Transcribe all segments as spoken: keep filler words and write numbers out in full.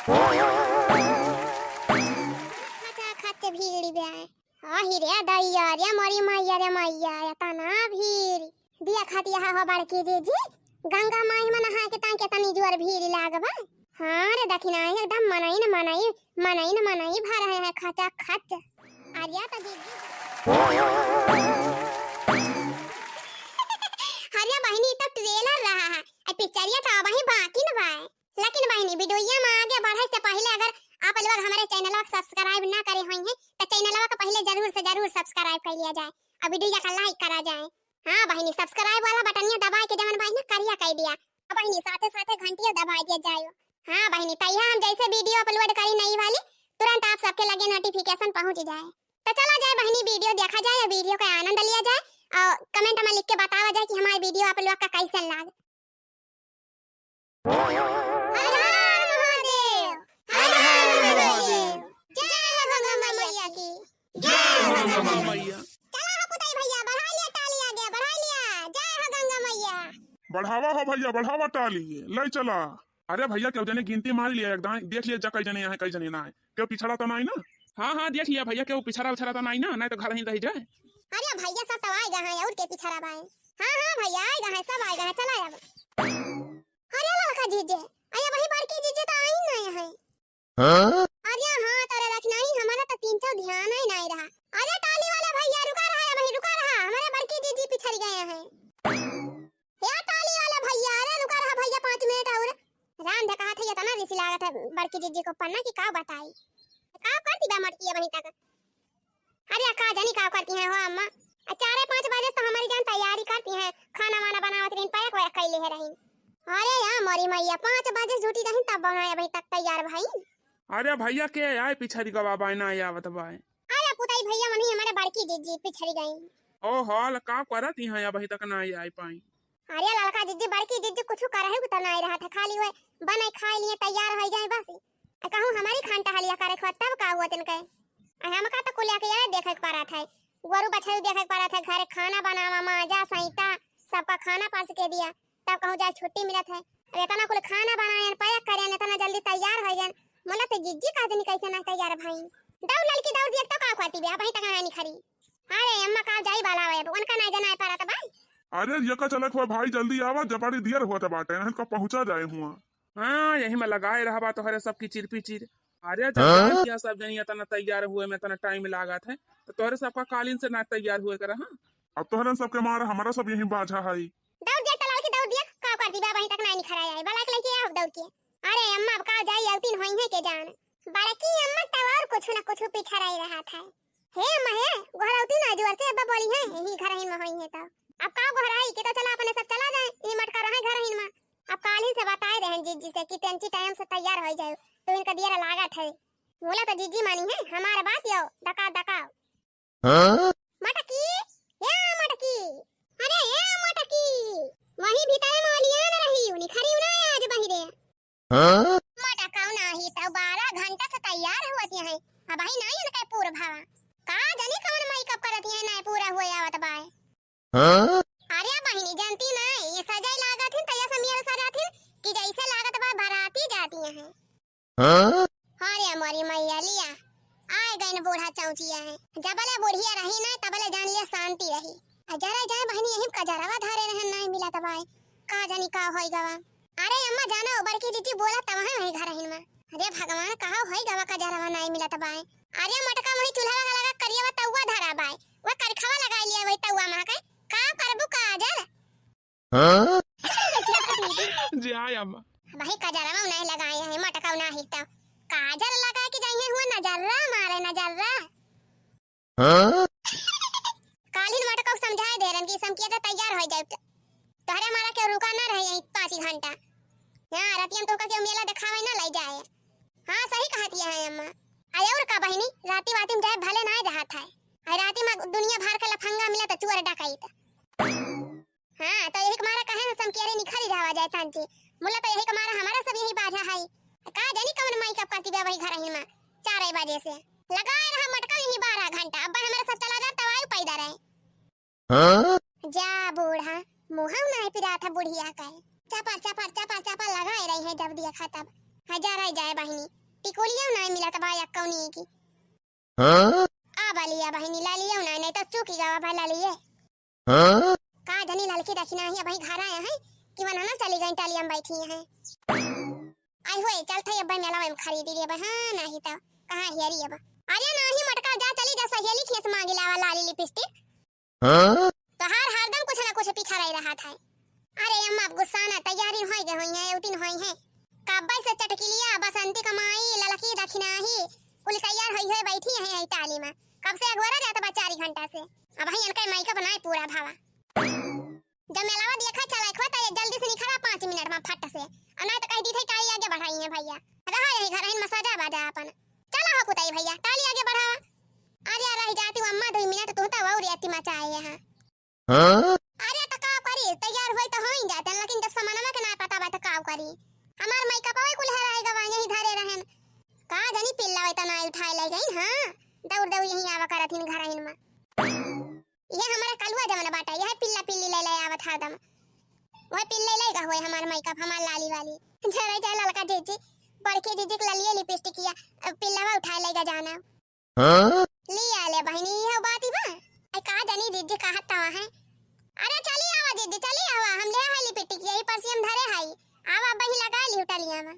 खचा खच भीड़ बा। आही रे दैया रे मोरी मैया रे मैया, एतना भीड़। देखत हया हो बड़की जीजी, गंगा माई में नहाए के ताई केतनी जोर भीड़ लाग बा। हाँ रे दखिना, एकदम मनई न मनई, मनई न मनई भर है, है खचा खच। अरे तो जीजी। अरे बहिनी, ई तो trailer रहा है, ए पिक्चरिया तो अबही बाकी न बाय। लेकिन बहिनी, वीडियोया में आगे बढ़े से पहिले अगर आप लोग हमरे चैनलवा के subscribe ना करे होइहें, तो चैनलवा के पहिले जरूर से जरूर subscribe कर लिया जाए और वीडियोया का like करा जाए। हाँ बहिनी, subscribe वाला बटनिया दबाए के जवन बहिनी करिया कर दिया। और बहिनी, साथे साथे घंटिया दबाए दिया जाए। हाँ बहिनी, तैया हम जैसे वीडियो upload करी नई वाली, तुरंत आप सबके लगे notification पहुँच जाए। तो चला जाए बहिनी, वीडियो देखा जाए और वीडियो का आनंद लिया जाए और comment में लिख के बतावा जाए कि हमारे वीडियो आप लोग का कैसन लाग। हर हर महादेव। हर हर महादेव। जय हो गंगा मैया की। जय हो गंगा मैया। चला हो पुताई भैया, बढ़ा लिया टाली आगे, बढ़ा लिया। जय हो गंगा मैया। बढ़ावा हो भैया, बढ़ावा टाली, ले चला। अरे भैया, केहू जने गिनती मार लिया, एकदम देख लिया जा, कई जने यहाँ, कई जने ना है, केहू पिछड़ा तो नहीं ना? हाँ, हाँ, देख लिया भैया, केहू पिछड़ा उछड़ा तो नहीं ना, नहीं तो घर ही रह जाए। अरे भैया, सब तो आए गए हैं, और के पिछड़ा बाए? हाँ, हाँ भैया, आए गए हैं, सब आए गए हैं, चला अब। अरे ललका जीजे, अरे वही बड़की जीजे तो आई नहीं है। हाँ? अरे हाँ, तोरे रखना ही, हमारा तो तीन चार ध्यान ही नहीं रहा। अरे टाली वाला भैया, रुका रहा है, वही रुका रहा, हमारे बड़की जीजी पिछड़ गए हैं। ए टाली वाला भैया, अरे रुका रहा भैया पाँच मिनट और। राम दे कहा था, ये तना रिसी लागत है बड़की जीजी को पन्ना की का बताई। का करती बा मटकी अबही तक? अरे का जानी का करती हैं हो अम्मा। आ चारे पाँच बजे तो हमारी जान तैयारी करती हैं, खाना वाना बनावत रही, पैक वैक कैले है रही। अरे या मोरी मैया, पाँच बजे से जुटी रही तब बनाए अबही तक तैयार भई। अरे भैया के आए पिछड़ी गवा बाय ना आवत बाय। अरे पुताई भैया मनी हमारे बड़की जीजी पिछड़ी गई। ओ हाल का करत यहाँ अबही तक ना आई पाई। अरे ललका जीजी, बड़की जीजी कुछ करे के तो नहीं रहा था, खाली वह बने खाए लिए तैयार हो जाए बस। आ कहूँ हमारी खान टहलिया करे के तब का हुआ तिनके? आ हमका तो कुलिया के ये देखे के पड़ा था, गोरू बछरू देखे के पड़ा था, घरे खाना बनावा, माजा सैता, सबका खाना पास के दिया, तब कहूँ जाए छुट्टी मिलत है। अब इतना कुल खाना बनाएन, पैक करेन, इतना जल्दी तैयार हो गए, मुला तो जीजी का दिन कैसे ना तैयार भई। दौड़ ललकी दौड़ दिया तो का करती बे, अबही तक ना निखरी। अरे अम्मा का जाई बाला वे, उनका ना जनाए पारा त भाई। अरे ये का चलत हुआ भाई, जल्दी आवा, जबाड़ी दियर हुआ त बाटे, नहीं तो पहुँचा जाए हुआ। हाँ, यही में लगाए रहा बा तोहरे सब किचिर पिचिर। अरे जब हाँ? जान किया सब जनी इतना तैयार हुए में इतना टाइम लागत है, तो तोहरे सबका कालीन से ना तैयार हुए के रहा। अब तोहरे सबके मार हमारा सब यही बाझा है। दौड़ दिया टलाल के दौड़ दिया, का कर दी बा, वहीं तक ना निखरा आए, बलाक लेके आओ दौड़ के। अरे अम्मा अब का जाई, औतिन होई है के जान। बड़की अम्मा तब और कुछ ना कुछ पिछराई रहा था। हे अम्मा हे, गोहराउती ना जुआर से अब्बा बोली है, यही घर ही में होई है तो। अब का गोहराई के तो चला अपने सब चला जाए, ई मटका रहे घर ही में। अब काली से बताए रहन जीजी से कि तेंची टाइम से तैयार हो जाए, तो इनका दियर लागत है। बोला तो जीजी मानी है, हमारे बात यो, दका दका। हाँ? मटकी, ए मटकी, अरे ए मटकी, वही भीतर में ओलियान रही, उनी खरी उना आज बहिरे। हाँ? मटकौ नाही तो बारह घंटा से तैयार हुआ थी हैं, अबही नहीं इनका पूरा भावा। का जानी कौन मेकअप करत हैं, नहीं पूरा हुआ आवत बाय। हाँ? अरे बहिनी जानती नहीं, ये सजाई लागत हैं, तैया समियर सजात हैं कि जैसे लागत बा बाराती जाती हैं। हाँ? अरे मोरी मैया लिया, आए गइन बूढ़ा चौचिया है। जबले बुढ़िया रही ना, तबले जान लिया शांति रही। आ जरा जाए बहिनी, यही कजरवा धरे रहन, नहीं मिला तबाय। का जानी का होई गवा। अरे अम्मा जानो, बड़की जीजी बोला तब है वही घर हिन में। अरे भगवान, कहा होई गवा कजरवा नहीं मिला तबाय। अरे मटका वही चूल्हा लगा करिया तौवा धरा बाय। वह करखवा लगा लिया वही तौवा में के। का करबू काजल? हाँ? जाए अम्मा। भाई कजरवा नहीं लगाए हैं, मटका नहीं तो। काजल लगा के जाइए हुआ नजर्रा मारे, नजर्रा। हाँ? कालिन मटका समझाए दे रहन कि समकिया तो तैयार हो जाए। तोहरे मारा के रुका ना रहे यहीं पाँच ही घंटा। हाँ, रतिया में तोहका के मेला दिखावे ना ले जाए। हाँ, सही कहती है अम्मा। आ और का बहिनी, राती वाती में जाए भले ना रहा था। आ राती में दुनिया भर के लफंगा मिला तो चोर डकैत। हाँ, तो यही के मारा कहे न समकियरे निखरी जावा जाए तांची। मुला तो यही के मारा हमारा सब यही बाझा है। का जानी कौन मेकअप करती बे वही घर ही में चार बजे से। लगाए रहा मटका यही बारह घंटा। अब हमारा सब चला जाता वायु पैदा रहे। हाँ? जा बूढ़ा, मुँह ना पिरा था बुढ़िया का। चपर, चपर, चपर, चपर लगाए रही है जब दिया खा तब। हजार रह जाए बहिनी, टिकुलियो नाहीं मिलत बा एक्कौ नी की। हाँ? आ बा लिया बहिनी, ला लियो नाहीं, नाहीं तो चूकी गवा बा, ला लिए। हाँ? का जनी ललकी दखिनाही अबहीं घर आया है कि वनहना चली गई, टलिया में बैठी हैं। आई होए, चलत है अब मेला में खरीदी लेबे, हाँ, नाहीं तो कहाँ हेरी अब। अरे नाहीं मटका, जा चली जा सहेली खेत मांगी लावा लाली लिपस्टिक। हाँ? तोहार हरदम कुछ ना कुछ पीछा रह रहा था। अरे अम्मा, अब गुस्सा ना, तैयारी होई गए होई है, उतिन होई है। कब्बे से चटकिलिया, बसंती कमाई, ललकी दखिनाही, कुल तैयार होई होई बैठी है यही टाली में। कब से अगोरा जात बा चार घंटा से। अबहीं इनका मेकअप नाहीं पूरा भावा। जब मेलावा देखा चला एक होता, ये जल्दी से निखरा पाँच मिनट में फट से। और नाहीं तो कह दी थे टाली आगे बढ़ाई है भैया। रहा यही घर, इन मसाजा बाजा अपन। चला हो पुताई भैया, टाली आगे बढ़ावा। अरे रह जाती अम्मा, दो मिनट तू तो और अति मचाए यहाँ। हाँ? अरे तो का करी, तैयार होई तो होई जाते, लेकिन जब समनवा के ना पता बा तो का करी। हमार मेकअप होई कुल हराई गवा यही धरे रहन। का जनी पिल्ला होई तो ना उठाए ले गई, हाँ। दौड़ दौड़ यही आवा करत हिन घर हिन मा। ये हमारा कलुआ जवन बाटा, यह पिल्ला पिल्ली ले ले आवत हरदम। वह पिल्ले ले गा होए हमार मेकअप, हमार लाली वाली। झरे जाए ललका जीजी, बड़की जीजी के ललिए लिपस्टिक किया, अब पिल्लावा उठाए ले गा जाना। हाँ? ले आ ले बहिनी, यह बात ही बा। आई का जानी जीजी कहत तवा है। अरे चली आवा जीजी, चली आवा, हम ले आए लिपस्टिक, यही पर से हम धरे हई। आवा बही लगा ली टलिया में।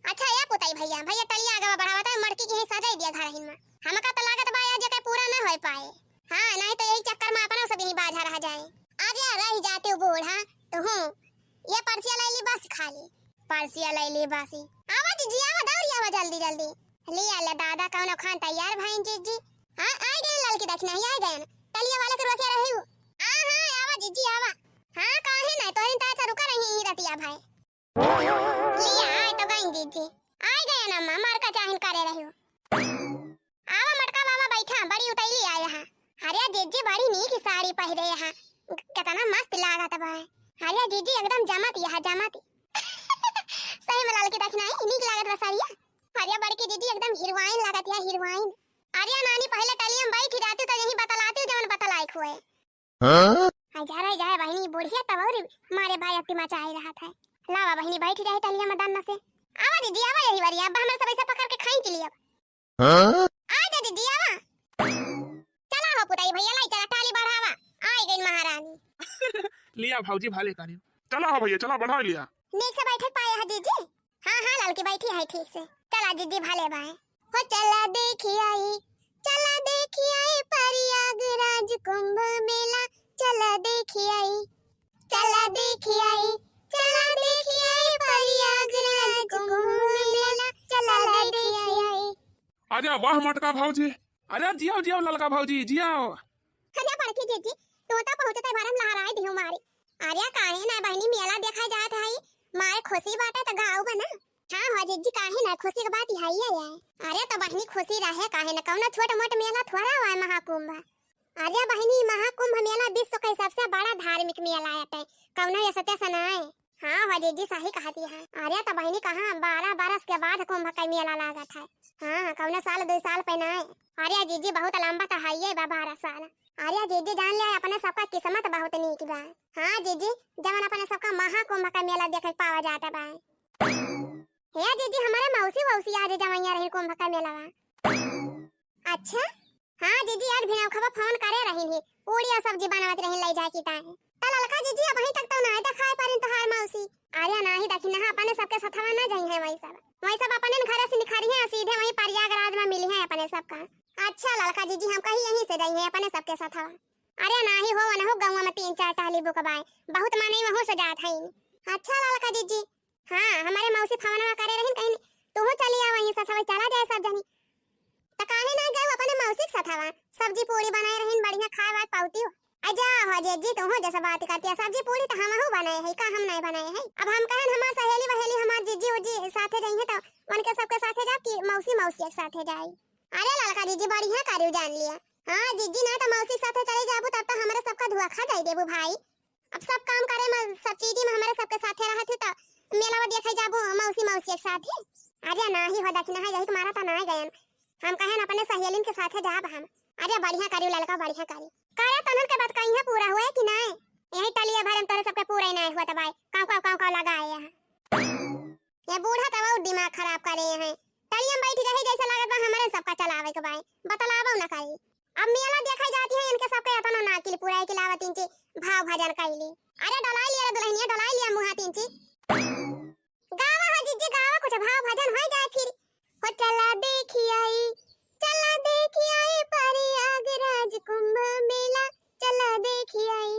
अच्छा ए पुताई भैया, भैया टलिया आगे बढ़ावा तो मड़की के ही सजाई दिया घर हिन में। हमका तो लागत बा आज के पूरा ना होए पाए। हाँ, नाहीं तो यही चक्कर में अपना सब यही बाझा रह जाए। आज या रह जाते हो बूढ़ा, तो हूँ। ये पर्चिया ले ली बस खाली। पर्चिया ले ली बस। आवा जीजी, आवा, दौड़ी आवा जल्दी जल्दी। ले आ ले दादा, कौनो खान तैयार भइन जीजी। हाँ, आ गए ललकी दखिनाही, आ गए। टलिया वाले के रोके रही हूँ। हाँ, हाँ, आवा जीजी, आवा। हाँ, काहे ना, तोहरी ताय तो रुका रही ही रतिया भाई। ले आ, आ तो गई जीजी। आ गए ना अम्मा, मार का चाहिन करे रही हूँ। आवा मटका बाबा बैठा, बड़ी उतैली आए हैं। अरे जीजी बड़ी नीक साड़ी पहिरे हैं, कितना मस्त लागत बा। अरे जीजी एकदम जमत यह जमत। सही में ललकी दखिनाही नीक लागत बा साड़िया। अरे बड़की जीजी एकदम हीरोइन लागत है, हीरोइन। अरे नानी पहले टलिया में बैठी रहती तो यही बतलाती जवन बतलाए खुए। हाँ? आई जा रही जाए बहिनी बुढ़िया तब और मारे भाई अति मचाए रहा था। लावा बहिनी बैठी रहे टलिया में दन्न से। आवा जीजी आवा यही बारी, अब हमरा सब ऐसा पकड़ के खाई चली अब। हाँ? आ जा जीजी आवा। चला हो पुताई भैया लाई चला टाली बढ़ावा। आई गई महारानी। लिया भौजी भाले करी। चला हो भैया चला बढ़ा लिया। नीक से बैठक पाए है जीजी। हाँ हाँ ललकी बैठी है ठीक से। चला जीजी भाले बाए। हो चला देखी आई, चला देखी आई प्रयागराज कुंभ मेला, चला देखी आई, चला देखी आई, चला देखी आई प्रयागराज कुंभ मेला, चला देखी आई। अरे वाह मटका भौजी, अरे जियाओ जियाओ ललका भौजी जियाओ। अरे बड़की जीजी, तू तो पहुँचते भरम लहराए दियो मारी। अरे काहे ना बहिनी मेला देखा जात है, मारे खुशी बाटे तो गाँव बना। हाँ हो जीजी काहे ना, खुशी के बात है ये। अरे तो बहिनी खुशी रहे काहे ना, कौनो छोट मोट मेला थोड़ा हुआ है महाकुंभ। अरे बहिनी महाकुंभ मेला विश्व के सबसे बड़ा धार्मिक मेला है, कौनो ये सत्य सनाए। हाँ हो जीजी सही कहती है। अरे तो बहिनी कहाँ बारह बरस के बाद कुंभ का मेला लागत है। हाँ हाँ कौनो साल दो साल पे ना है। अरे जीजी बहुत लंबा तो है ये बा बारह साल। अरे जीजी जान ले अपने सबका किस्मत बहुत नीक बा। हाँ जीजी, जवन अपने सबका महाकुंभ का मेला देखे के पावा जाता बा। हे जीजी, हमारे मौसी वौसी आज जवैया रही कुंभ का मेला बा। अच्छा? हाँ जीजी, आज भिनौखवा फोन करे रही ही, पूड़ी और सब्जी बनावत रही ले जाए की ताए। त ललका जीजी अबहीं तक तो ना देखाए परिन तोहार मौसी। अरे नाही देखी ना अपने सबके सथवा ना जाई है वही सब, वही सब अपने घरे से निखरी है सीधे वही प्रयागराज में मिली है अपने सबका। अच्छा ललका जीजी, हम कही यहीं से जाई है अपने सबके सथवा। अरे नाही हो, वनहु गौवा में तीन चार टहली बुकबाए, बहुत मनई वहू से जात हईन। अच्छा ललका जीजी, हाँ, हमारे मौसी फवनवा करे रहिन, कहिन, "तुहू चली आवा, वहीं से सबै चला जाए सब जनी।" त काहे ना गए अपने मौसी के सथवा, सब्जी पूड़ी बनाए रहिन, बढ़िया खाए वाए पाउती हो। आ जा हो जीजी, तुहू जैसे बात करती है, सब्जी पूड़ी तो हमहू बनाए है, का हम नहीं बनाए है? अब हम कहन हमार सहेली वहेली, हमार जीजी उजी साथे जाइए तो उनके सबके साथे जाब कि मौसी मौसी के साथे जाई? अरे ललका जीजी, बढ़िया करियो जान लिया। हाँ जीजी, ना तो मौसी के साथे चले जाबू तब तो हमरे सबका धोखा दे देबू भाई। अब सब काम करे में, सब चीज में हमारे सबके साथे रहत ही तो मेलावा देखे जाबू मौसी मौसी के साथे। अरे नाही हो दखिना है, यही के मारा तो ना गयन। हम कहन अपने सहेलिन के साथे जाब हम। अरे बढ़िया करियो ललका, बढ़िया करियो। करे तनन के बात कहीं पूरा हुए कि नाय? यही टलिया भरे में तोरे सबके पूरा ही नाय हुआ तबाय। काव काव काव काव लगा आए हैं। ए बूढ़ा तब और दिमाग खराब करे हैं। टड़ियम बैठ गई जैसे लागत बा हमरे सबका चलावे के बाय। बतलावो ना करी। अब मेला देखे जाती है इनके सबके एतना नाकिल पूरा है कि लावत इंची भाव भजन कैली। अरे डोलाई लिया रे दुल्हनिया, डोलाई लिया मुहा तीन ची। गावा हो जिज्जी गावा, कुछ भाव भजन हो जाए फिर। हो चला देखी आई, चला देखी आई प्रयागराज कुंभ मेला, चला देखी आई,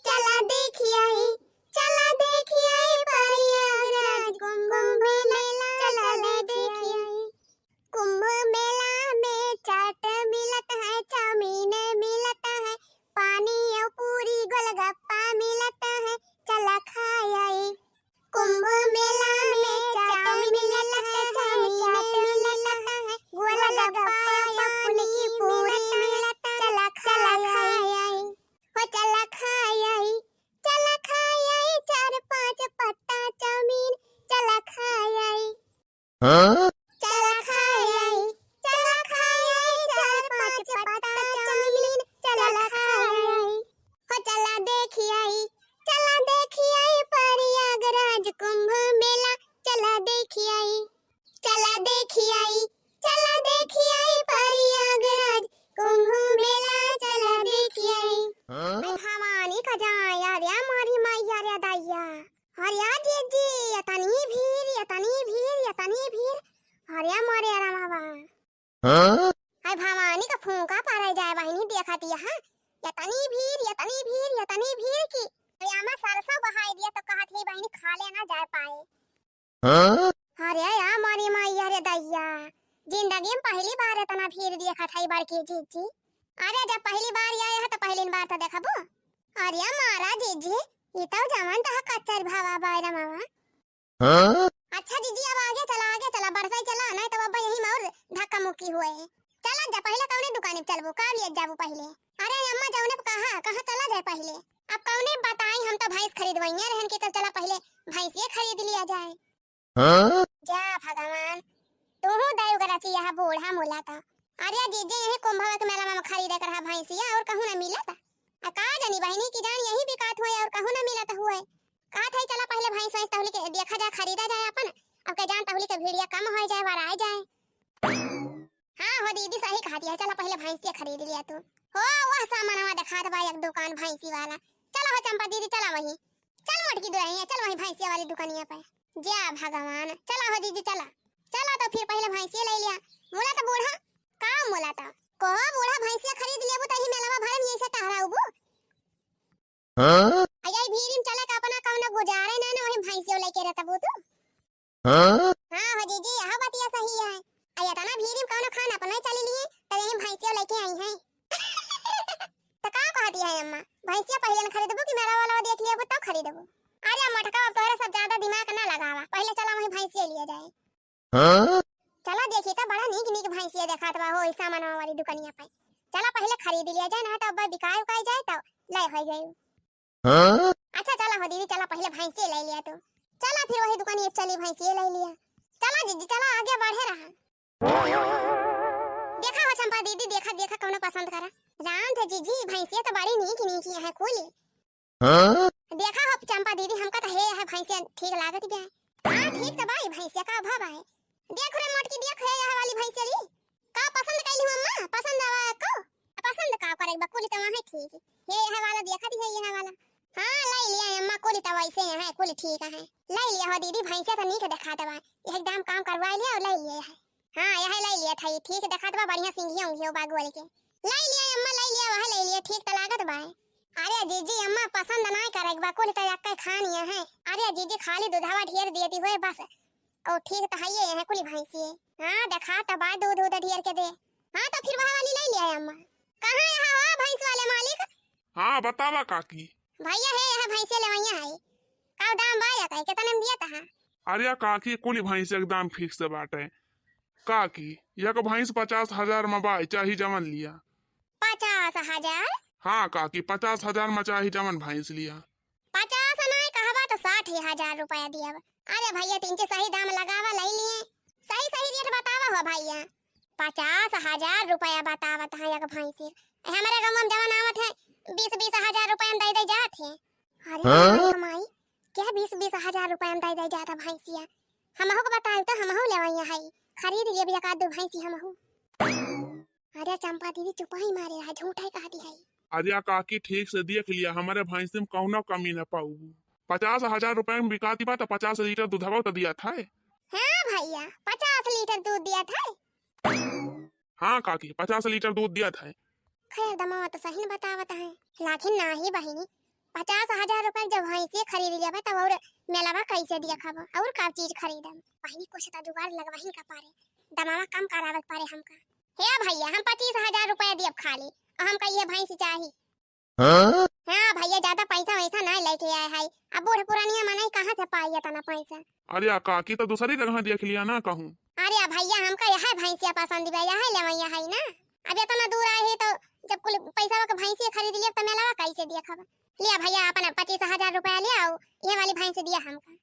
चला देखी आई, चला देखी आई प्रयागराज कुंभ मेला, चला देखी आई। कुंभ मेला में चाट मिलत है, चाउमीन मिलत है, पानी और पूरी गोलगप्पा मिलत है, चला खाई आई। कुंभ मेला में चाट मिलत है, चाउमीन मिलत है, गोलगप्पा और पानी पूरी मिलत है, चला खाई आई। हो चला खाई आई, चला खाई आई, चार पाँच पत्ता चाउमीन, चला खाई आई। हाँ? चला खाई आई, चला खाई आई, चार पाँच पत्ता चाउमीन, चला खाई आई। हो चला देखी आई, चला देखी आई प्रयागराज कुंभ मेला, चला देखी आई, चला देखी आई, चला देखी आई प्रयागराज कुंभ मेला, चला देखी आई। हाँ? अरे भवानी का जाए यार, या मारी माई यार, या दैया। अरे जिज्जी, एतनी भीड़, एतनी भीड़, एतनी भीड़। अरे मोरे रमावा। हाँ? हाय भवानी का फूंका पारे जाए बहिनी, देखत यह। एतनी भीड़, एतनी भीड़, एतनी भीड़ की। अरे आमा सरसों बहाई दिया तो कहत ही बहिनी खाले ना जाए पाए। हाँ? अरे या मोरी माई, अरे दैया। जिंदगी में पहली बार एतना भीड़ देखत है बड़की जिज्जी। अरे जब पहली बार आए है तो पहली बार तो देखबो। अरे मारा जिज्जी, ई तो जवन तह कच्चर भावा बाय रमावा। हाँ? अच्छा जिज्जी, अब आगे चला, आगे चला, बरसाई चला, नहीं तो अब यही में और धक्का मुक्की हुए। चला जा, पहले कौने दुकाने पे चलबो, का लिए जाबो पहले? अरे अम्मा, जौने पे कहा, कहाँ चला जाए पहले? अब कौने बताई, हम तो भैंस खरीदवइया रहन की, तो चला पहले भैंसिए खरीद लिया जाए। हाँ? जा भगवान, तू हूँ दयु गरची यह बूढ़ा मुला का। अरे जिज्जी, यही कुंभवा के मेला में खरीदे के रहा भैंसिया, और कहूँ ना मिलत। आ का जानी बहिनी की जान यही बिकात हुए और कहूँ ना मिलत हुए। कहत है चला पहले भैंस वैंस तहुली के देखा जाए, खरीदा जाए अपन। अब के जान तहुली के भीड़िया कम हो जाए, वराए जाए। हाँ हो दीदी, सही कहत है, चला पहले भैंसिया खरीद लिया तू। हो वह सामानवा देखात बा एक दुकान भैंसी वाला। चला हो चंपा दीदी, चला वहीं। चल मोटकी दुल्हनिया, चल वहीं भैंसिया वाली दुकानिया पे। जा भगवान, चला हो दीदी, चला। चला तो फिर पहले भैंसिया ले लिया। मुला तो बूढ़ा, का मुला तो? कहो बूढ़ा, भैंसिया खरीद लेबू तो ही मेलवा भरे में ऐसे टहराउबू। हाँ? आ यही भीड़ में चला के अपना कौनो गुजारे ना, ना वही भैंसिया लेके रहतबू तू। हाँ? हाँ हो जीजी, यह बतिया सही है। आ एतना भीड़ में कौनो खाना पर नहीं चली लिए, तो यही भैंसिया लेके आई है। तो का कहती है अम्मा, भैंसिया पहले न खरीदबू कि मेला वाला देख लेबू तब खरीदबू? अरे मोटका, अब तोहरे सब ज्यादा दिमाग ना लगावा, पहले चला वही भैंसिया लिया जाए। हाँ? चला देखी तो बड़ा नीक नीक भैंसिया देखात बा हो, ई सामानवा वाली दुकनिया पे। चला पहले खरीद लिया जाए, ना तो अब बिकाए उकाए जाए तो ले हो जाए। हाँ? अच्छा चला हो दीदी, चला पहले भैंसिया ले लिया तू। चला फिर वही दुकनिया पे चली, भैंसिया ले लिया। चला जीजी, चला आगे बढ़े रहा। देखा हो चंपा दीदी, देखा देखा कौनो पसंद करा। राम थे जीजी, भैंसिया तो बड़ी नीक नीक है कुली। हाँ? देखा हो चंपा दीदी, हमका तो हे यह भैंसिया ठीक लागत बा। हाँ ठीक तो बाई भैंसिया, का भाव है? देख रे मोटकी, देख हे यह वाली भैंसिया ली। का पसंद कैली हो अम्मा? पसंद आवा को? पसंद का करे बा, कुली तो वहाँ ठीक। हे यह वाला देखा दी है, यह वाला। हाँ ले लिया अम्मा, कुली तो वैसे है, कुली ठीक है। ले लिया हो दीदी, भैंसिया तो नीक देखात बा, एकदम काम करवा लिया और ले लिया है। हाँ यह ले लिया था, ठीक देखात बा, बढ़िया सिंघिया उंघिया बा गोल के। ले लिया अम्मा, ले लिया, वह ले लिया, ठीक तो लागत बा। अरे जीजी अम्मा, पसंद नाय करे के बा, कुल तो एक्के खानिया है। अरे जीजी, खाली दूधवा ढेर देती हुए बस। ओ ठीक तो है, ये है कुली भैंसिए। हाँ देखा तो बा, दूध उध ढेर के दे। हाँ तो फिर वह वाली ले लिया अम्मा। कहाँ यहाँ हो भैंस वाले मालिक? हाँ बतावा काकी। भैया हे यह भैंसिया लेवैया है, का दाम बा या कहे, कितने में दिया तहा? अरे काकी, कुली भैंस एकदम फिक्स बाटे। काकी, यह को भैंस पचास हजार में बा, चाही जवन लिया। पचास हजार? हाँ काकी, पचास हजार में चाही जवन भैंस लिया। पचास नहीं कहबा तो साठ ही हजार रुपया दिया। अरे भैया, तीन चे सही दाम लगावा, ले लिए। सही सही रेट बतावा हो भैया। पचास हजार रुपया बतावत है एक भैंसी। ए, हमारे गाँव में जवन आवत है, बीस बीस हजार रुपया में दे दे जात है। अरे हाँ? माई, माई, क्या बीस बीस हजार रुपया में दे दे जात है भैंसिया? हमहू के बताई तो हमहू लेवइया है, खरीद लेब एक आध दो भैंसी हमहू। अरे चंपा दीदी चुप ही मारे रहा, झूठ है कहती है। अरे काकी ठीक से देख लिया, हमारे भैंसी में कौनो कमी न पाऊ। पचास हजार रुपए में बिकाती बा तो पचास लीटर दूधवा तो दिया था। हाँ भैया, पचास लीटर दूध दिया था। हाँ काकी, पचास लीटर दूध दिया था। खैर दमावा तो सही न बतावत है, लेकिन नाही बहिनी, पचास हजार रुपए जब भैंसी खरीद लेबे तब और मेलवा कैसे देखब और का चीज खरीदब? बहिनी कुछ तो जुगाड़ लगवाही का पारे, दमावा कम करावत पारे हमका। हे भैया, हम पच्चीस हजार रुपया दियब खाली, और हमका ये भैंस चाही। हाँ? हाँ भैया, ज्यादा पैसा वैसा ना लेके आए है, अब बूढ़ पुरानिया मनई कहाँ से पाई इतना पैसा? अरे आ काकी, तो दूसरी जगह देख लिया ना कहूँ। अरे आ भैया, हमका यह भैंसिया पसंद बा, यह लेवैया है ना। अब इतना दूर आए है तो जब कुल पैसा के भैंसिया खरीद लिया तो मेलवा कैसे देखब? लिया भैया, अपना पच्चीस हजार रुपया ले आओ, ये वाली भैंस दिया हमका।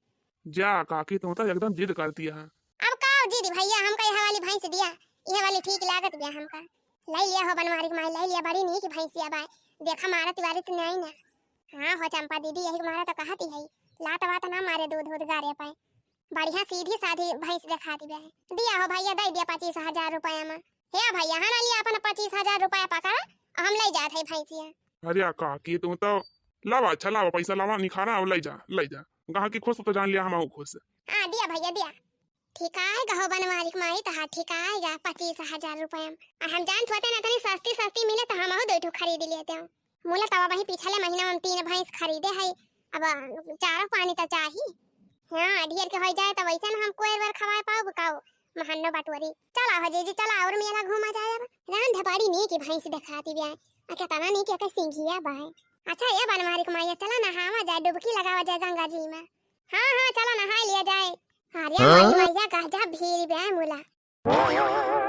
जा काकी, तू तो एकदम जिद करती है। अब का जिद भैया, हमका यह वाली भैंस दिया, यह वाली ठीक लागत बिया हमका। ले लिया हो बनवारी के माई, ले लिया, बड़ी नीक भैंसिया बा। देखा मारत वारत नहीं ना। हाँ हो चंपा दीदी, यही मारा तो कहती है, लात वात ना मारे दूध उध गारे पे। बढ़िया सीधी साधी भैंस देखाती बा। दिया हो भैया, दे दिया पच्चीस हजार रुपया में। हे भैया, हाँ ना लिया अपना पच्चीस हजार रुपया पकड़ा, हम ले जात है भैंसिया। अरे आ काकी, तू तो लावा, अच्छा लावा, पैसा लावा, निखारा और ले जा, ले जा। गाहकी खुश तो जान लिया, हम खुश। हाँ दिया भैया दिया। ठीक आएगा हो बनवारी के माई, तो हाँ ठीक आएगा पच्चीस हजार रुपया में। और हम जानत होते ना इतनी सस्ती सस्ती मिले तो हम दो ठो खरीद लेते हैं। मुला तवा वही पिछले महीना में हम तीन भैंस खरीदे है, अब चारों पानी तो चाही। हाँ ढेर के हो जाए तो वैसे ना हम कोयर वर खवाए पाओ काओ। महन्नो बटोरी। चला हो जीजी, चला और मेला घूमा जाए। अब रांध बड़ी नीक भैंस देखाती बा। आ केतना नीक एकर सिंघिया बा। अच्छा ए बनवारी के माई, चला नहावा जाए, डुबकी लगावा जाए गंगा जी में। हाँ हाँ, चला नहा लिया जाए। अरे हाँ? माई मैया, गजब भीड़ बा मुला।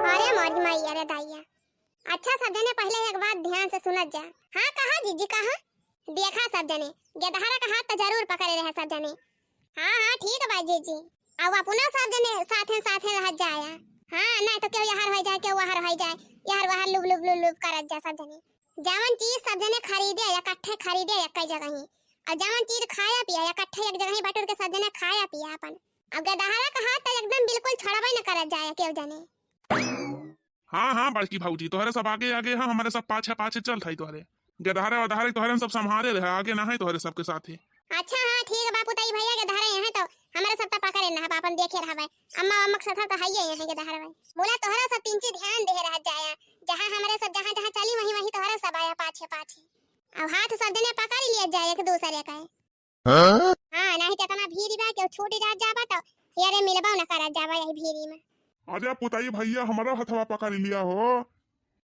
अरे मोरी माई, अरे दाइया। अच्छा सब जने पहले एक बात ध्यान से सुनत जा। हाँ कहा जीजी कहा। देखा सब जने, गेदहरा का हाथ तो जरूर पकड़े रहे सब जने। हाँ हाँ ठीक बा जीजी। अब अपना सब जने साथे साथे रह जाया। हाँ नहीं तो क्यों यहर हो जाए, क्यों वहर हो जाए, यहर वहर लुब लुब लुब लुब करत जा सब जने। जवन चीज सब जने खरीदे इकट्ठे खरीदे एक जगह ही, और जवन चीज खाया पिया इकट्ठे एक जगह ही बटुर के सब जने खाया पिया अपन। अब गेदहरा का हाथ तो एकदम बिल्कुल छोड़बे न करत जाए क्यों जने। हाँ हाँ बड़की भौजी, तोहरे सब आगे आगे है, हमारे सब पाछे पाछे चलत है तोहरे। गेदहरे वदहरे तोहरे सब संभारे रहे, आगे ना है तोहरे सबके साथे। अच्छा हाँ ठीक बा पुताई भैया, गेदहरे यहाँ तो हमारे सब तो पकड़े ना है, अपन देखे रहबे। अम्मा अम्मा के साथ तो है ये यहाँ गेदहरे भाई। बोला तोहरा सब तीन चीज ध्यान दे रह जाया, जहाँ हमारे सब जहाँ जहाँ चली वहीं वहीं तोहरा सब आया पाछे पाछे। अब हाथ सब जने पकड़ लिया जाए एक दूसरे का। हाँ? हाँ, नहीं तो इतना भीड़ बा, केहू छूट जा, जाबा तो हेरे मिलबा न करत जाबा यही भीड़ में। अरे पुताई भैया, हमारा हथवा पकड़ लिया हो,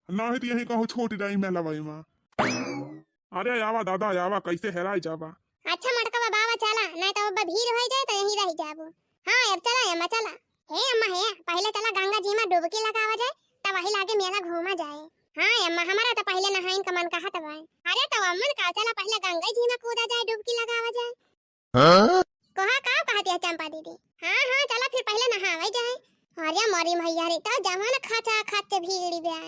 नहीं तो यही कहूँ छूट जाई मेलवा में। अरे आवा दादा, आवा, कैसे हेराई जाबा? अच्छा मोटका बाबा, चला, नहीं तो अब भीड़ हो जाए तो यहीं रह जाबो। हाँ, अब चला अम्मा, चला। हे अम्मा, हे, पहले चला गंगा जी में डुबकी लगावा जाए, तब वही लागे मेला घूमा जाए। हाँ अम्मा, हमारा तो पहले नहाइन का मन कहत बा। अरे तो अम्मन का, चला पहले गंगा जी में कूदा जाए, डुबकी लगावा जाए। हाँ? कोहा का कहती है चंपा दीदी? हाँ हाँ, चला फिर पहले नहावे जाए। अरे मोरी मैया रे, तो जवन खाचा खाच भीड़ बे।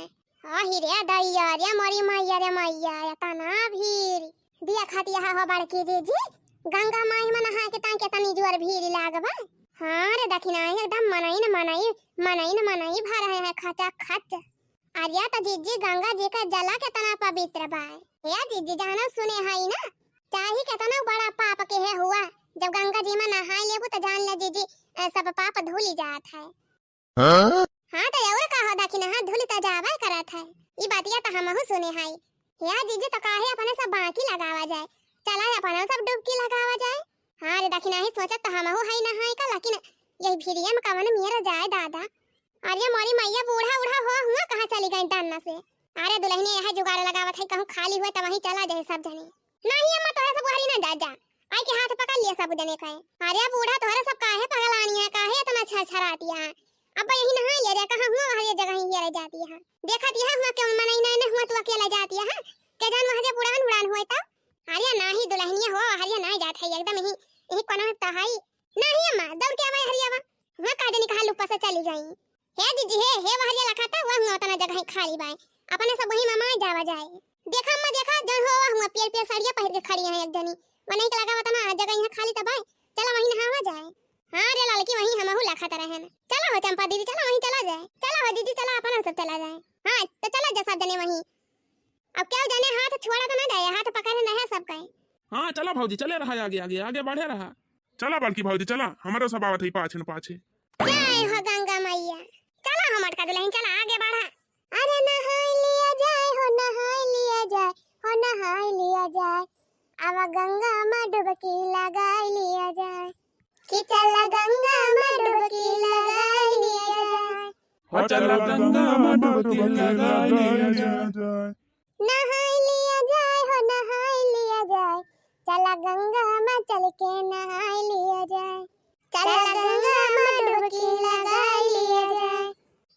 आही रे दैया रे, मोरी मैया रे मैया, इतना भीड़। दिया खाती है हो बड़की जीजी, गंगा माई में नहा के ताकि इतनी जोर भीड़ लागबा। हाँ रे दखिना, एकदम मनई न मनई, मनई न मनई भर है, है खाचा खाच। अरे तो जीजी, गंगा जी का जला कितना पवित्र बा। हे जीजी, जानो सुने हई ना, चाहे कितना बड़ा पाप के है हुआ, जब गंगा जी में नहाए लेबू तो जान ले जीजी, अ, सब पाप धुली जात है। हाँ? हाँ तो और का हो दखिना, हाँ धुली तो जाबे करत है। ई बातिया तो हमहू सुने हई। हे जीजी, तो काहे अपने सब बाकी लगावा जाए, चला अपने सब डुबकी लगावा जाए। हाँ रे दखिना, ही सोचत तो हमहू हई नहाए का, लेकिन यही भीड़िया में कवन मेर जाए दादा। अरे मोरी मैया, बूढ़ा उढ़ा हो हुआ कहाँ चली गई डन्ना से? अरे दुलहिने, यह जुगाड़ लगावत है, कहूँ खाली हुए तो वहीं चला जाए सब जने। नहीं अम्मा, तोहरे सब वहरी ना जा, जा। आई के हाथ पकड़ लिया सब जने कहे। अरे बूढ़ा, तोहरे सब काहे पगलानी है, काहे इतना छरछराती है? अब यही नहा लिया जाए, कहाँ हुआ वहरी जगह ही हेरे जाती है? देखत यह हुआ क्यों मनई नहीं, नहीं हुआ तू अकेला जाती है, के जान वहाँ जे बुढ़ान उड़ान हुए तब। अरे नाही दुलहिनिया हो, वहरिया नाही जात है, एकदम यही, यही कोनो में तो है। नाही अम्मा, दौड़ के आवा हरियावा। वहाँ का जानी कहाँ लुप्पा से चली गई। हे जीजी हे, हे वहरिया लखाता, वह हुआ उतना जगह ही खाली बाय। अपने सब वही मामा जावा जाए। देखा अम्मा देखा, जौन हो वह हुआ पियर पियर साड़िया पहिर के खड़ी है एक जनी। मनई के लगा उतना जगह यहाँ खाली तो बाय। चला वहीं नहावा जाए। हाँ रे ललकी, वहीं हमहू लखत रहेन। चला हो चंपा दीदी, चला वहीं चला जाए। चला हो जीजी, चला अपन सब चला जाए। हाँ, तो चला जा सब जने वहीं। अब केहू जने हाथ छोड़ा तो ना जाए, हाथ पकड़े ना है सब कहीं। हाँ, चला भौजी, चले रहा आगे, आगे, आगे बढ़े रहा। चला बड़की भौजी, चला, हमरो सब आवत है पाछे न पाछे। जय हो गंगा मैया। चला हो मोटका दुलहिन, चला आगे बढ़ा। अरे नहाई लिया जाए हो, नहाई लिया जाए हो, नहाई लिया जाए। आवा गंगा मा डुबकी लगाई लिया जाए। कि चला गंगा मा डुबकी लगाई लिया जाए। हो चला गंगा मा डुबकी लगाई लिया जाए। नहाई लिया जाए हो, नहाई लिया जाए। चला गंगा मा चल के नहाई लिया जाए। चला गंगा मा डुबकी लगाई लिया जाए।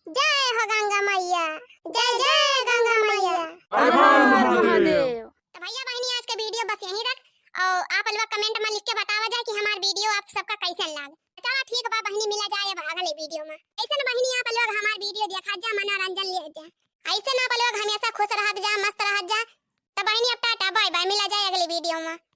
जय हो गंगा मैया, जय जय गंगा मैया। हर हर महादेव। तो भैया बहिनी, आज के video बस यहीं तक। और आप लोग comment में लिख के बतावा जाए कि हमार video आप सबका कैसन लाग। चला ठीक बा बहिनी, मिला जाए अब अगले video में। ऐसन बहिनी आप लोग हमार video देखा जा, मनोरंजन ले जा। ऐसन आप लोग हमेशा खुश रहत जा, मस्त रहत जा। तो बहिनी अब टाटा, bye bye, मिला जाए अगले video में।